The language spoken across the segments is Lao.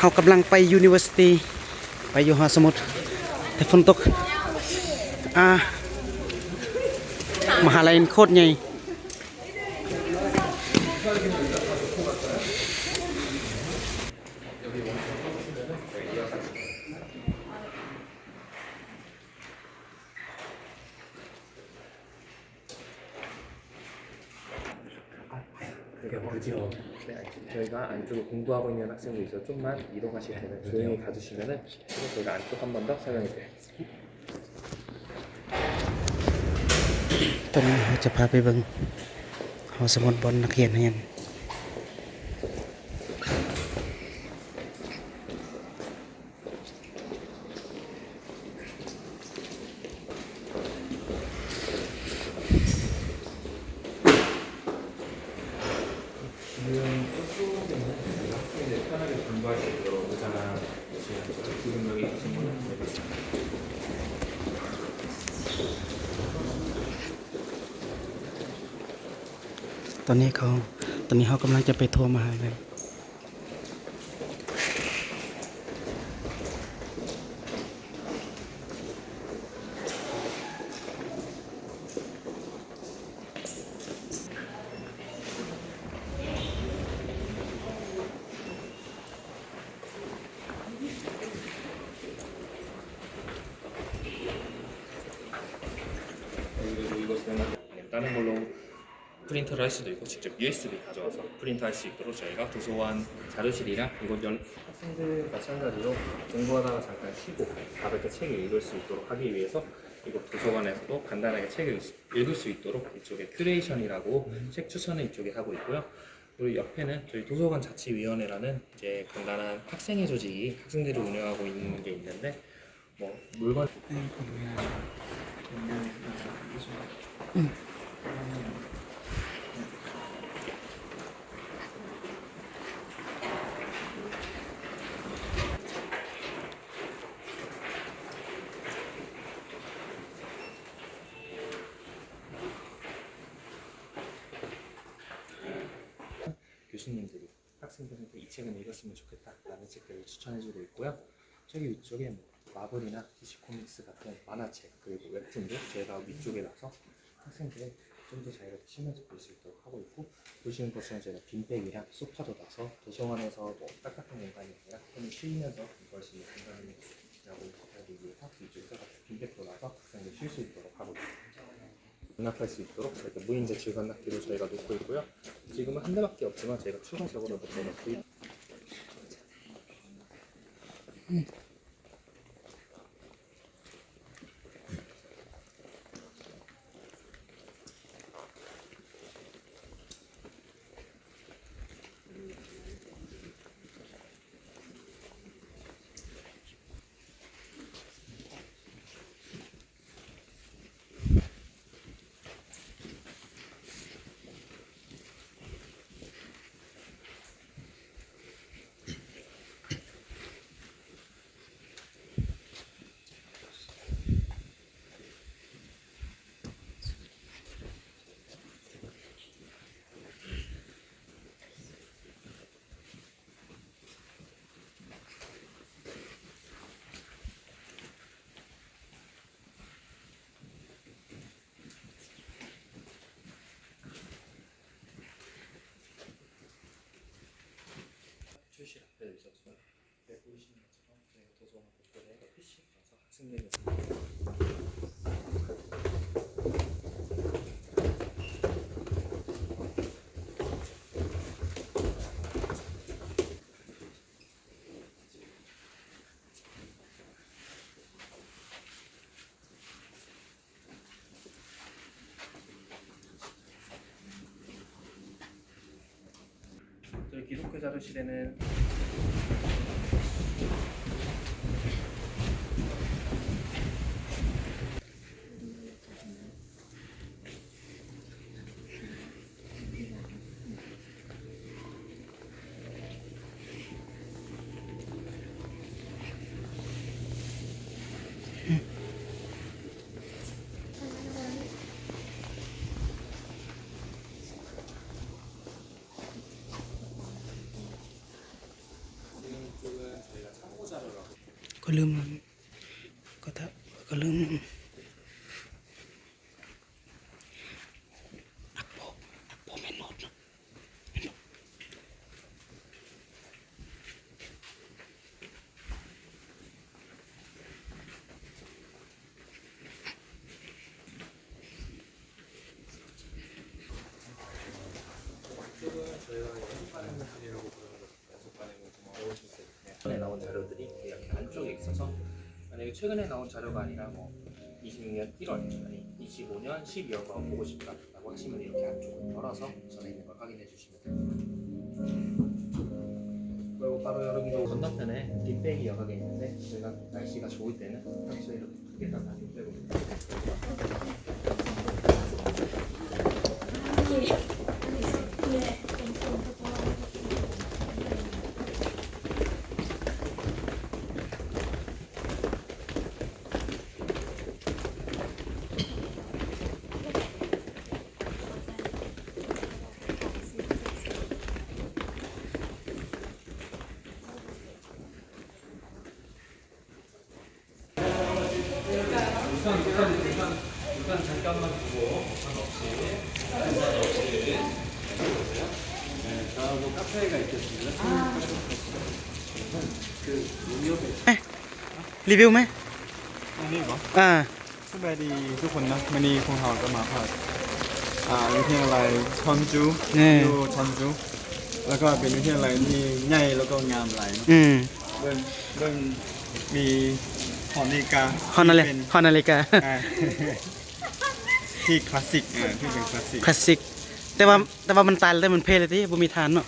ເຮົາກຳລັງໄປ University ໄປຢູ່ຫໍສະໝຸດ ແຕ່ຝົນຕົກ ອາ ມະຫາໄລໂຄດໃຫຍ່. 네, 알겠습니다. 저희가 안쪽에 공부하고 있는 학생도 있어서 좀만 이동하실 때는 조용히 가주시면은 저희가 안쪽 한 번 더 설명해 드리겠습니다. ຕອນນີ້ເຮົາຈະພາໄປເບິ່ງຫໍສະໝຸດບ່ອນນັກຮຽນຮຽນ. 지금 학생들 편하게 공부할 수 있도록 의자나 지금 여기 있는 거는 ຕອນນີ້ເຂົາ ຕອນນີ້ເຮົາກຳລັງຈະໄປທົວມະຫາໄລ. 아니면 다른 걸로 프린터를 할 수도 있고 직접 유에스비 가져와서 프린터할 수 있도록 저희가 도서관 자료실이랑 이곳 연 학생들 마찬가지로 공부하다가 잠깐 쉬고 가볍게 책을 읽을 수 있도록 하기 위해서 이곳 도서관에서도 간단하게 책을 읽을 수 있도록 이쪽에 큐레이션이라고 음. 책 추천을 이쪽에 하고 있고요. 그리고 옆에는 저희 도서관 자치위원회라는 이제 간단한 학생회 조직이 학생들이 운영하고 있는 게 있는데 뭐 물건 교수님들이 학생들한테 "이 책은 읽었으면 좋겠다"라는 책들을 추천해 주고 있고요. 저기 위쪽에 뭐 마블이나 디씨 코믹스 같은 만화책, 그리고 웹툰도 저희가 위쪽에 놔서 학생들이 좀 더 자유롭게 신경 쓸 수 있도록 하고 있고, 보시는 것처럼 저희가 빈백이랑 소파도 놔서 도서관에서 뭐 딱 같은 공간이 아니라 학생이 쉬면서 공부할 수 있는 공간이라고 하기 위해서 위쪽에 딱 빈백도 놔서 학생들이 쉴 수 있도록 하고 있습니다. 반납할 수 있도록 저희가 무인대 질반납기도 저희가 놓고 있고요. 지금은 한 대밖에 없지만 저희가 추가적으로 또 저희가 구입 출실 앞에 있었지만, 네, 보이시는 것처럼 저희가 도서관을 곳곳에 피씨 가서 학생들을 저희 기독교 자료실에는 ຂ້ອຍລືມ ກໍຖ້າ ຂ້ອຍລືມ ອັກໂປ ອັກໂປແມ່ນໂນ້ດເນາະ. 전에 나온 자료들이 이렇게 안쪽에 있어서, 만약에 최근에 나온 자료가 아니라 뭐 이십육 년 일월, 아니 이십오 년 십이월 거 보고 싶다라고 하시면 이렇게 안쪽을 열어서 전에 있는 걸 확인해 주시면 그리고 바로 여러분도 건너편에 빅백이 여러 개 있는데, 저희가 날씨가 좋을 때는 평소에 이렇게 크게 다 다 빅백으로. 우선, 우선, 우선, 우선 잠깐만 보고, 우선 없이, 우선 없이. 네, 저하고 카페가 있겠습니다. 아. 그 문 옆에. ຣີວິວໄໝ? ອັນນີ້ບໍ? ອ່າ ສະບາຍດີທຸກຄົນນະ, ມື້ນີ້ພວກເຮົາກໍມາພັກ ອ່າ ວິທະຍາໄລຊອນຈູ ແນ່ ຢູ່ຊອນຈູ ແລ້ວກໍເປັນວິທະຍາໄລທີ່ໃຫຍ່ ແລ້ວກໍງາມຫຼາຍເນາະ. ອືມ ເບິ່ງ ເບິ່ງ ມີຫໍນາລິກາ ຫໍນາລິ ເປັນ ຫໍນາລິກາ ອ່າ ທີ່ຄລາສສິກ ອ່າ ທີ່ເປັນຄລາສສິກ ຄລາສສິກ ແຕ່ວ່າ ແຕ່ວ່າມັນຕາຍແລ້ວເດ້ ມັນເພແລ້ວເດ້ ບໍ່ມີຖານເນາະ.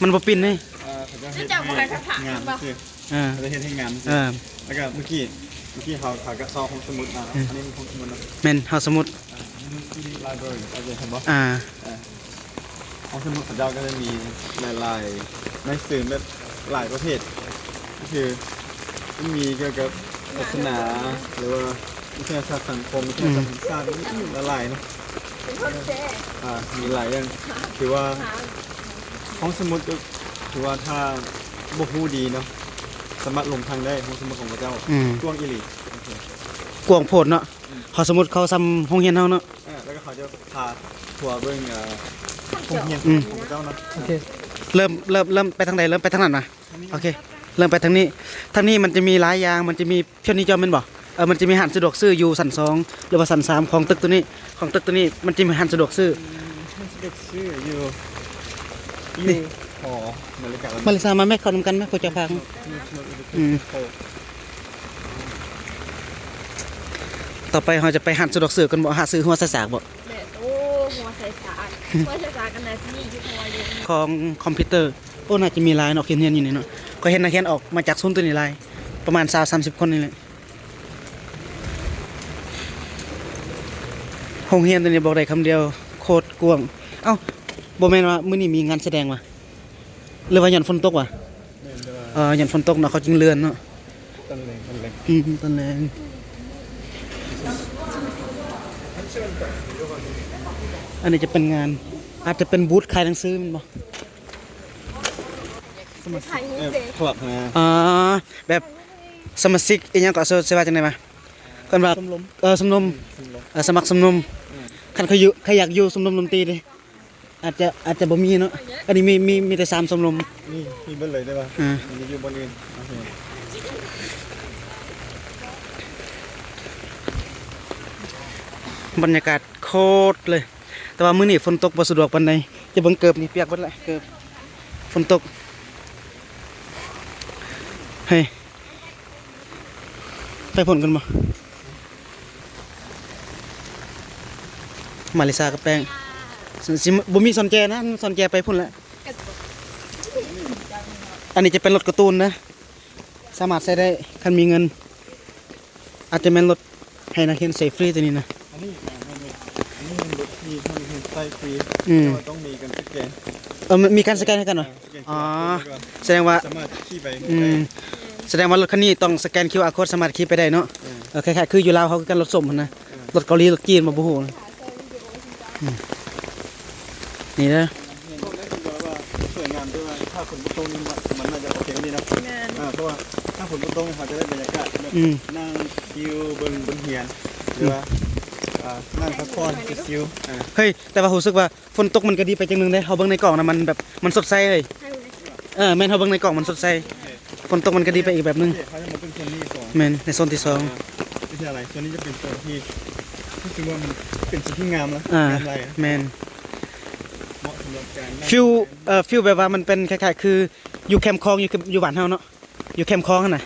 ມັນບໍ່ປິ່ນເດ້. ເອີ ເຂົາເຈົ້າເຮັດໃຫ້ງາມຊື່ໆ ເອີ ເຂົາເຈົ້າເຮັດໃຫ້ງາມຊື່ໆ ເອີ ແລ້ວກໍເມື່ອກີ້ ເມື່ອກີ້ເຮົາ ເຮົາກໍຊອກຫ້ອງສະໝຸດມາເນາະ. ອືມ ອັນນີ້ຫ້ອງສະໝະ ແມ່ນ ຫ້ອງສະໝຸດ ອ່າ University Library ເຂົ້າໃຈເຫັນບໍ່? ອ່າ ເອີ ຫ້ອງສະໝຸດເຂົາເຈົ້າກໍຈະມີຫຼາຍໆ ໜັງສືແບບຫຼາຍປະເພດ ກໍຄືມັນມີກ່ຽວກັບສາສະໜາ ຫຼືວ່າ ວິທະຍາສາດສັງຄົມ ວິທະຍາສາດແຫ່ງຊາດ ອືມ ມີຫຼາຍໆເນາະ ເປັນຄົນແຊ ອ່າ ມີຫຼາຍຢ່າງ ຖືວ່າຫ້ອງສະໝຸດກໍຖືວ່າຖ້າບໍ່ຮູ້ດີເນາະ ສາມາດຫຼົງທາງໄດ້. ຫ້ອງສະໝຸດຂອງເຂົາເຈົ້າ ອືມ ກວ້າງອີ່ຫຼີ ໂອເຄ ກວ້າງໂພດເນາະ ອືມ ຫ້ອງສະໝຸດເຂົາສ່ຳໂຮງຮຽນເຮົາເນາະ. ເອີ ແລ້ວກໍເຂົາຈະພາທົວເບິ່ງ ເອີ ໂຮງຮຽນ ອືມ ຂອງເຂົາເຈົ້າເນາະ. ໂອເຄ ເລີ່ມ ເລີ່ມ ເລີ່ມໄປທາງໃດ? ເລີ່ມໄປທາງນັ້ນນະ. ໂອເຄ ເລີ່ມໄປທາງນີ້. ທາງນີ້ມັນຈະມີຫຼາຍຢ່າງ ມັນຈະມີ ເທື່ອນີ້ເຈົ້າແມ່ນບໍ່? ເອີ ມັນຈະມີຮ້ານສະດວກຊື້ຢູ່ຊັ້ນສອງ ຫຼືວ່າຊັ້ນສາມຂອງຕຶກໂຕນີ້ ຂອງຕຶກໂຕນີ້ ມັນຈະມີຮ້ານສະດວກຊື້ ອືມ ຮ້ານສະດວກຊື້ຢູ່ ຢູ່ຫໍມາລິກາ ມາລິຊາ ມາແມັກ ເຂົ້ານຳກັນແມັກ ພວກເຈົ້າພາ ອືມ ຕໍ່ໄປເຮົາຈະໄປຮ້ານສະດວກຊື້ກັນບໍ່? ຫາຊື້ຫົວໃສ່ສາກບໍ່? ແມ່ນ ໂອ້ ຫົວໃສ່ສາກ ຫົວໃສ່ສາກກັນນະ ຊິມີຢູ່ ເພາະວ່າຢູ່ຂອງຄອມພິວເຕີ. ໂອ້ ໜ້າຈະມີຫຼາຍເນາະ ນັກຮຽນຢູ່ນີ້ເນາະ. ຂ້ອຍເຫັນນັກຮຽນອອກມາຈາກສູນໂຕນີ້ຫຼາຍ ປະມານຊາວສາມສິບຄົນນີ້ແຫຼະ. ໂຮງຮຽນໂຕນີ້ບອກໄດ້ຄຳດຽວ ໂຄດກວ້າງ. ເອົ້າ ບໍ່ແມ່ນວ່າມື້ນີ້ມີງານສະແດງຫວາ? ຫຼືວ່າຍ້ອນຝົນຕົກຫວາ? ແມ່ນ ແຕ່ວ່າ ເອີ ຍ້ອນຝົນຕົກເນາະ ເຂົາຈຶ່ງເລື່ອນເນາະ. ຕອນແລງ ຕອນແລງ ອືມ ຕອນແລງ. ອັນນີ້ຈະເປັນງານ ອາດຈະເປັນບູດຂາຍໜັງສືແມ່ນບໍ່? ສະມາຊິກ ເອີ ຄລັບນະ ອໍ ແບບສະມາຊິກອີ່ຫຍັງກໍ ເອີ້ນວ່າຈັ່ງໃດຫວາ? ເອີ້ນວ່າ ຊົມລົມ ເອີ ຊົມລົມ ອືມ ຊົມລົມ ເອີ ສະໝັກຊົມລົມ ອືມ ຄັນເຂົາຢູ່ ໃຜຢາກຢູ່ຊົມລົມດົນຕີເດ ອາດຈະ ອາດຈະບໍ່ມີເນາະ. ອັນນີ້ມີ ມີ ມີແຕ່ສາມຊົມລົມ ມີ ມີເບິດເລີຍເດ້ວ່າ ອືມ ມີຢູ່ບ່ອນອື່ນ. ໂອເຄ ບັນຍາກາດໂຄດເລີຍ. ແຕ່ວ່າມື້ນີ້ຝົນຕົກບໍ່ສະດວກປານໃດ. ຈະເບິ່ງເກີບນີ້ປຽກເບິດແຫຼະ ເກີບ ຝົນຕົກ. ເຮີ້ຍ ໄປພຸ້ນກັນບໍ່? ມາລິຊາກັບແປ້ງ ຊິ ຊິບໍ່ມີສອນແຈນະ ສອນແຈໄປພຸ້ນແຫຼະ. ອັນນີ້ຈະເປັນລົດກາຕູນນະ ສາມາດໃຊ້ໄດ້ຄັນມີເງິນ. ອາດຈະແມ່ນລົດໃຫ້ນັກຮຽນໃຊ້ຟຣີໂຕນີ້ນະ. ອັນນີ້ ອ່າ ແມ່ນໆ ອັນນີ້ແມ່ນລົດທີ່ໃຫ້ນັກຮຽນໃຊ້ຟຣີ ອືມ ແຕ່ວ່າຕ້ອງມີການສະແກນ. ເອີ ມັນມີການສະແກນໃຫ້ກັນຫວາ? ອ່າ ສະແກນ ອໍ ແລ້ວກໍສະແດງວ່າສາມາດຂີ່ໄປ ອືມ ໄດ້. ສະແດງວ່າລົດຄັນນີ້ຕ້ອງສະແກນຄິວອາໂຄ້ດ ສາມາດຂີ່ໄປໄດ້ເນາະ. ເອີ ເອີ ຄ້າຍໆຄືຢູ່ລາວເຮົາຄືກັນ ລົດສົ້ມຫັ້ນນະ. ເອີ ລົດເກົາຫຼີ ລົດຈີນ ບໍ່ ບໍ່ຮູ້ນະ. ອືມ ນີ້ເດີ ສວຍງາມ ແຕ່ວ່າຖ້າຝົນຕົກນີ້ ມັນ ມັນໜ້າຈະໂອເຄກວ່ານີ້ເນາະ. ແມ່ນ ເອີ ເພາະວ່າ ຖ້າຝົນບໍ່ຕົກ ເຮົາຈະໄດ້ບັນຍາກາດແບບ ອືມ ນັ່ງຊິວເບິ່ງ ເບິ່ງເຮືອນ ຫຼືວ່າ ອືມ ອ່າ ນັ່ງພັກຜ່ອນຊິວໆ ອ່າ ເຮີ້ຍ ແຕ່ວ່າຮູ້ສຶກວ່າ ຝົນຕົກມັນກະດີໄປຈັ່ງໜຶ່ງເດ້ ເຮົາເບິ່ງໃນກ້ອງນະ ມັນແບບ ມັນສົດໃສເລີຍ. ເອີ ແມ່ນ ເຮົາເບິ່ງໃນກ້ອງມັນສົດໃສ ໂອເຄ ຝົນຕົກມັນກະດີໄປອີກແບບໜຶ່ງ. ໂອເຄ ເຮົາຈະມາເບິ່ງໂຊນນີ້ສອງ ແມ່ນ ໃນໂຊນທີສອງ ເອີ ວິທະຍາໄລ ໂຊນນີ້ຈະເປັນໂຊນທີ່ ຮູ້ສຶກວ່າມັນເປັນໂຊນທີ່ງາມລະ ອ່າ ງາມຫຼາຍ ແມ່ນ ເໝາະສຳລັບການນັ່ງ ຟີລ ເອີ ຟີລແບບວ່າມັນເປັນຄ້າຍໆ ຄືຢູ່ແຄມຂອງ ຢູ່ ຢູ່ບ້ານເຮົາເນາະ. ຢູ່ແຄມຂອງຫັ້ນນະ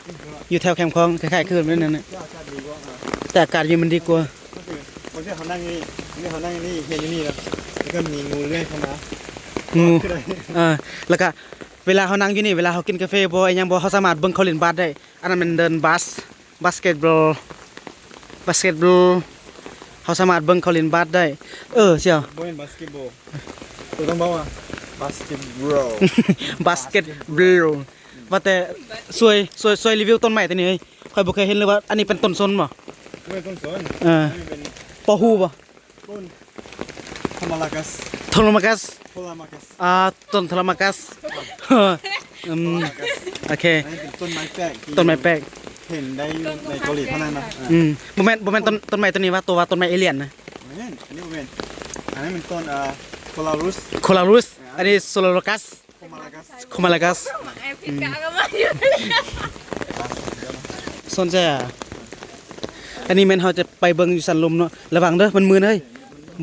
ຢູ່ແຖວແຄມຂອງ ຄ້າຍໆຄືແບບນັ້ນນະ ແຕ່ອາກາດຢູ່ມັນດີກວ່າ ບາງເທື່ອເຮົານັ່ງຢູ່ນີ້ ບາງເທື່ອເຮົານັ່ງຢູ່ນີ້ ເຮັດຢູ່ນີ້ແລ້ວ ແລ້ວກໍມີງູເລື່ອຍເຂົ້າມາ ງູ ເອີ ແລ້ວກໍເວລາເຮົານັ່ງຢູ່ນີ້ ເວລາເຮົາກິນກາເຟບໍ ອີ່ຫຍັງບໍ ເຮົາສາມາດເບິ່ງເຂົາຫຼິ້ນບາດໄດ້ ອັນນັ້ນແມ່ນເດີ່ນບາສ ບາສເກັດບອລ ບາສເກັດບອລ ເຮົາສາມາດເບິ່ງເຂົາຫຼິ້ນບາດໄດ້ ເອີ ສ່ຽວ ບໍ່ແມ່ນບາສເກັດບອລ ໂຕຕ້ອງເວົ້າວ່າບາສເກັດບອລ ບາສເກັດບອລ ວ່າແຕ່ຊ່ວຍ ຊ່ວຍ ຊ່ວຍຣີວິວຕົ້ນໄມ້ໂຕນີ້ເອີຍ ຂ້ອຍບໍ່ເຄີຍເຫັນເລີຍວ່າອັນນີ້ເປັນຕົ້ນຊົນບໍ່? ບໍ່ແມ່ນຕົ້ນຊົນ ເອີ ອັນນີ້ເປັນ ພໍຮູ້ບໍ່? ຕົ້ນໂທມາລາກັສ ໂທມາລາກັສ ໂທມາລາກັສ ອ່າ ຕົ້ນໂທມາລາກັສ ອືມ ໂທມາລາກັສ ໂອເຄ ອັນນີ້ເປັນຕົ້ນໄມ້ແປກທີ່ ຕົ້ນໄມ້ແປກ ເຫັນໄດ້ຢູ່ໃນເກົາຫຼີເທົ່ານັ້ນນະ ອືມ ບໍ່ແມ່ນ ບໍ່ແມ່ນຕົ້ນ ຕົ້ນໄມ້ໂຕນີ້ວ່າ ໂຕວ່າຕົ້ນໄມ້ເອລຽນນະ ບໍ່ແມ່ນ ອັນນີ້ບໍ່ແມ່ນ ອັນນັ້ນແມ່ນຕົ້ນ ເອີ ໂຄລາຣຸສ ໂຄລາຣຸສ ອ່າ ອັນນີ້ໂຊລາຣະກັສ ໂຄມາລາກັສ ໂຄມາລາກັສ ອືມ ສົນໃຈ ອັນນີ້ແມ່ນເຮົາຈະໄປເບິ່ງຢູ່ສັນລົມເນາະ ລະວັງເດີ ມັນມື່ນເອີຍ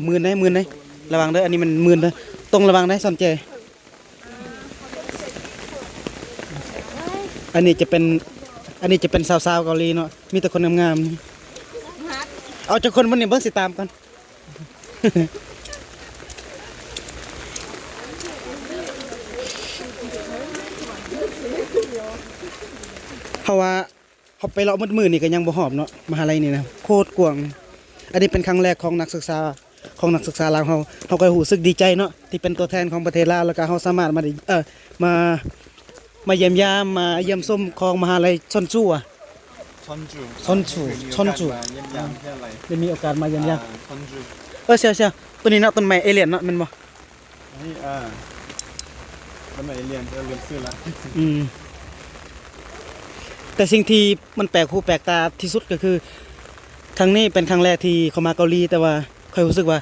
ມື່ນເດີ ມື່ນເດີ ລະວັງເດີ ອັນນີ້ມັນມື່ນເດີ ຕ້ອງລະວັງເດີສົນໃຈ ອັນນີ້ຈະເປັນ ອັນນີ້ຈະເປັນສາວໆເກົາຫຼີເນາະ ມີແຕ່ຄົນງາມໆ ເອົາຈັກຄົນມື້ນີ້ ເບິ່ງຊິຕາມກ່ອນ ເພາະວ່າ ເຮົາໄປເລາະໝົດມື້ນີ້ກໍຍັງບໍ່ຮອບເນາະ ມະຫາໄລນີ້ນະ ໂຄດກວ້າງ ອັນນີ້ເປັນຄັ້ງແລກຂອງນັກສຶກສາ ຂອງນັກສຶກສາລາວເຮົາ ເຮົາກໍຮູ້ສຶກດີໃຈເນາະ ທີ່ເປັນຕົວແທນຂອງປະເທດລາວ ແລ້ວກໍເຮົາສາມາດມາ ເອີ ມາ ມາຢ້ຽມຢາມ ມາຢ້ຽມຊົມຂອງມະຫາໄລຊອນຈູ ຊອນຈູ ຊອນຈູ ຊອນຈູ ໄດ້ມີໂອກາດມາຢ້ຽມຢາມ ອ່າ ຊອນຈູ ເອີ ສ່ຽວໆ ໂຕນີ້ເນາະ ຕົ້ນໄມ້ເອລຽນເນາະ ແມ່ນບໍ່? ອັນນີ້ ອ່າ ສະໄໝຮຽນ ເອີ ລືມຊື່ລະ ອືມ ແຕ່ສິ່ງທີ່ມັນແປກຫູແປກຕາທີ່ສຸດກໍຄື ຄັ້ງນີ້ເປັນຄັ້ງແລກທີ່ເຂົ້າມາເກົາຫຼີ ແຕ່ວ່າຂ້ອຍຮູ້ສຶກວ່າ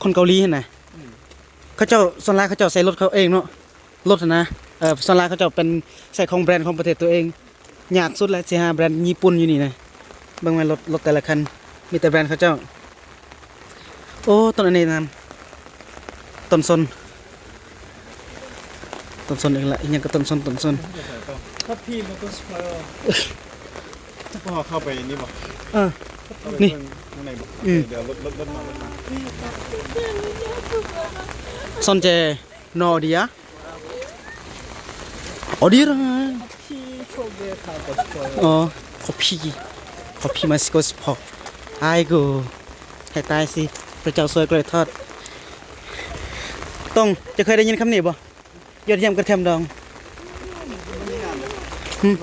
ຄົນເກົາຫຼີຫັ້ນນະ ອືມ ເຂົາເຈົ້າ ສ່ວນຫຼາຍເຂົາເຈົ້າໃຊ້ລົດເຂົາເອງເນາະ ລົດຫັ້ນນະ ເອີ ສ່ວນຫຼາຍເຂົາເຈົ້າເປັນໃຊ້ຂອງແບຣນຂອງປະເທດຕົວເອງ ຍາກສຸດແຫຼະ ຊິຫາແບຣນຍີ່ປຸ່ນຢູ່ນີ້ນະ ເບິ່ງແມ່ນລົດ ລົດແຕ່ລະຄັນ ມີແຕ່ແບຣນເຂົາເຈົ້າ ໂອ້ ຕົ້ນອັນນີ້ນະ ຕົ້ນຊົນ ຕົ້ນຊົນອີກລະ ອີຫຍັງກໍຕົ້ນຊົນ ຕົ້ນຊົນ ເຮົາເຂົ້າໄປນີ້ບໍ່? ເອີ ເຂົ້າໄປ ນີ້ ເບິ່ງຂ້າງໃນບໍ່? ອືມ ດຽວລົດ ລົດ ລົດມາ ລົດມາ ສົນໃຈ No idea. Odira. Coffee, coffee, coffee. Oh, coffee. Coffee must go spot. Aigo. ໃຫ້ຕາຍຊິ ພະເຈົ້າຊ່ວຍກະເລີຍທອດ. ຕ້ອງ ເຈົ້າເຄີຍໄດ້ຍິນຄຳນີ້ບໍ່? ຍອດຢ້ຽມກະທຽມດອງ.